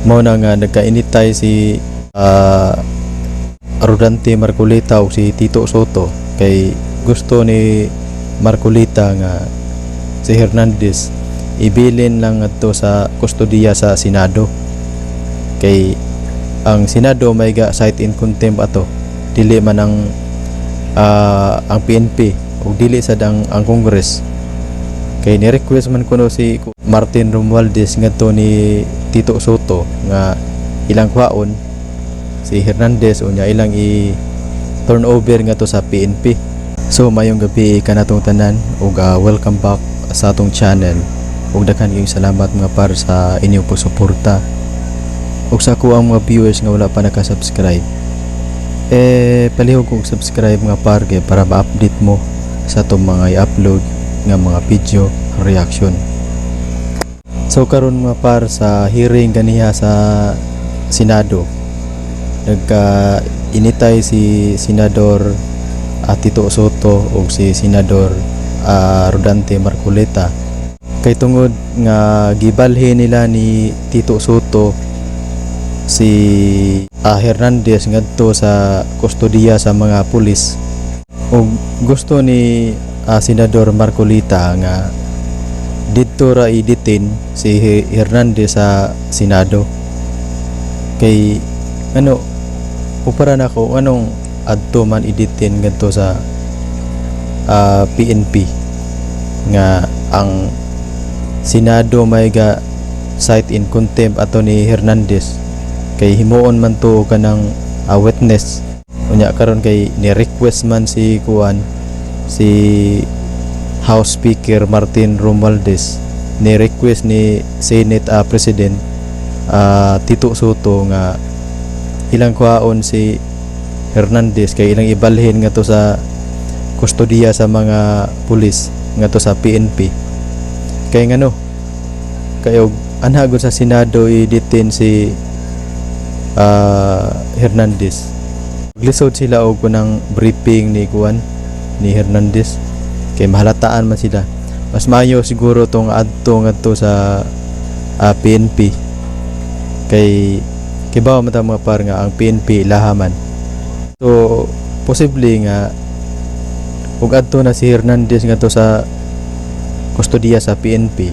Mao na nga nagkainitay si Rodante Marcoleta ug si Tito Sotto kay gusto ni Marcoleta nga si Hernandez ibilin lang ngadto sa kustodiya sa Senado, kay ang Senado may ga cite in contempt ato, dili man ang PNP ug dili sad ang Congress, kay ni request man kuno si Martin Romualdez ngadto ni Tito Sotto nga ilang kuhaon si Hernandez, unya ilang i turn over ngadto sa PNP. So mayong gabi kanatong tanan ug welcome back sa atong channel ug daghan kayong salamat, mga par, sa inyong pagsuporta ug sa akoang mga viewers nga wala pa naka-subscribe, eh palihog kong subscribe, mga par, kay para ma-update mo sa atong mga i-upload nga mga video reaction. So karon, mga par, sa hearing ganiha sa Senado, nagka initay si Senador Tito Sotto ug si Senador Rodante Marcoleta kay tungod nga gibalhin nila ni Tito Sotto si Hernandez ngadto sa kustodiya sa mga pulis, ug gusto ni Senador Marcoleta nga didto ra i-detain si Hernandez sa Senado, kay ano, upara nako, anong adto man i-detain ngadto sa PNP nga ang Senado may ga cite in contempt ato ni Hernandez, kay himuon man to kanang witness. Unya karon kay ni request man si kuan, si House Speaker Martin Romualdez, ni request ni Senate President Tito Sotto nga ilang kuhaon si Hernandez kay ilang ibalhin ngadto sa kustodiya sa mga pulis, ngadto sa PNP, kay ngano kay og anha gud sa Senado i-detain si Hernandez, lisod sila og kunang briefing ni kuan, ni Hernandez, kay mahalataan man sila. Mas maayo siguro tong adto ngadto sa PNP, kay kibaw man ta, mga par, nga ang PNP ilaha man. So posible nga ug adto na si Hernandez ngadto sa kustodiya sa PNP,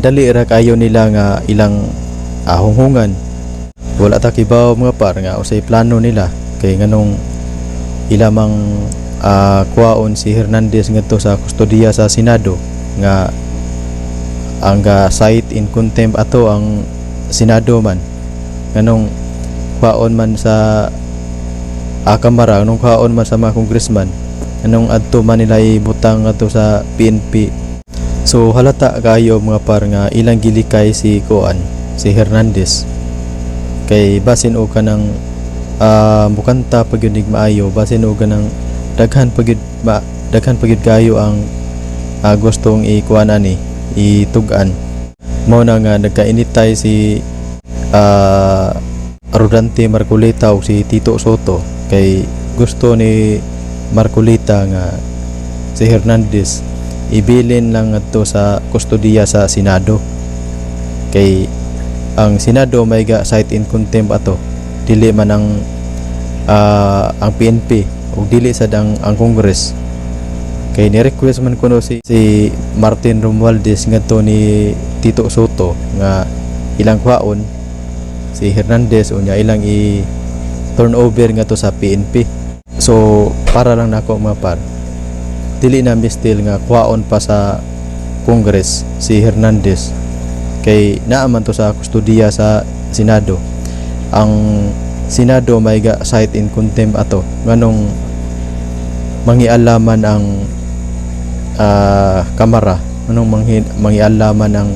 dali ra kayo nila nga ilang hunghungan. Wala ta kibaw, mga par, nga usay plano nila, kay nganong ilamang kuwaon si Hernandez ngadto sa kustodiya sa Senado nga ang ga cite in contempt ato ang Senado man? Nganong kuwaon man sa Kamara? Nganong kuwaon man sa mga congressman? Anong adto man nila ibutang ngadto sa PNP? So halata kayo, mga par, nga ilang gilikay si kuan, si Hernandez, kay basin og kanang mukanta pa gyud nig maayo, basin og kanang daghan pa gyud ma, daghan pa gyud kayo ang gustong ikuan ani, itug-an. Mao na nga nagkainitay si Rodante Marcoleta ug si Tito Sotto kay gusto ni Marcoleta nga si Hernandez ibilin lang ngadto sa kustodiya sa Senado, kay ang Senado may ga cite in contempt ato, dili man ang PNP ug dili sad ang Congress, kay ni request man kuno si Martin Romualdez ngadto ni Tito Sotto nga ilang kuhaon si Hernandez, unya ilang i turn over ngadto sa PNP. So para lang nako, mga par, dili na mistil nga kuhaon pa sa Congress si Hernandez kay naa man to sa kustodiya sa Senado. Ang Senado may ga cite in contempt ato. Nganong mangialaman ang Kamara? Anong mangialaman ang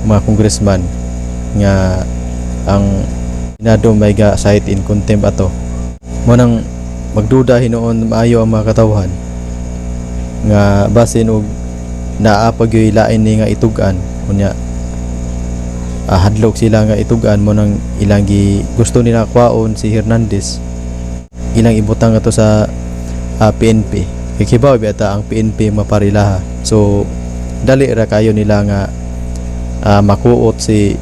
mga congressman nga ang Senado may ga cite in contempt ato? Mo nang magduda hinuon maayo ang mga katawhan nga basin og naa pa gyoy lain ni nga itug-an. Unya hadlok sila nga itug-an, mo nang ilang gi gusto nila kwaon si Hernandez, ilang ibutang ato sa PNP, kay kibaw biyata ang PNP maparilaha. So dali ra kayo nila nga makuot si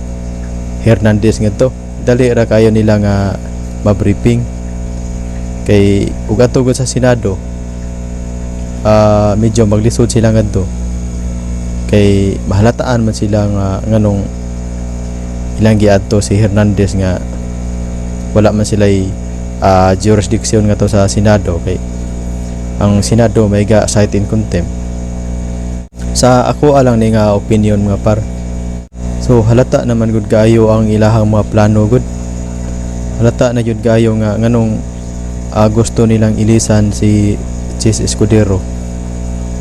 Hernandez ngadto. Dali ra kayo nila nga ma-briefing kay ug adto gud sa Senado, medyo maglisod sila ngadto kay mahalataan man sila nga nganong ilang giadto si Hernandez nga wala man sila jurisdiction nga to sa Senado, kay ang Senado may ga cite in contempt. Sa ako alang ni nga opinion, mga par. So halata naman gud kaayo ang ilahang mga plano gud. Halata na jud kaayo nga nganong gusto nilang ilisan si Chiz Escudero,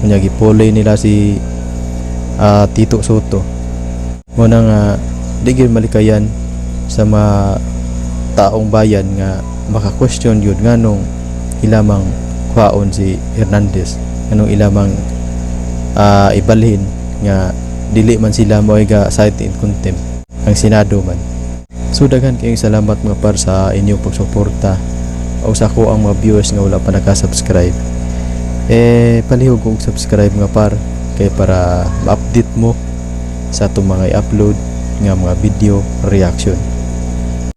unya gipuli nila si Tito Sotto. Mo na nga di gyud malikayan sa mga taong bayan nga maka-question yun nganong ilamang kuhaon si Hernandez, nganong ilamang ibalhin nga dili man sila mo ga cite in contempt, ang Senado man. So daghan kayong salamat, mga par, sa inyong pagsuporta o sa ako ang mga viewers nga wala pa naka-subscribe, eh palihog og subscribe, mga par, kay para ma-update mo sa atong mga i-upload nga mga video reaction.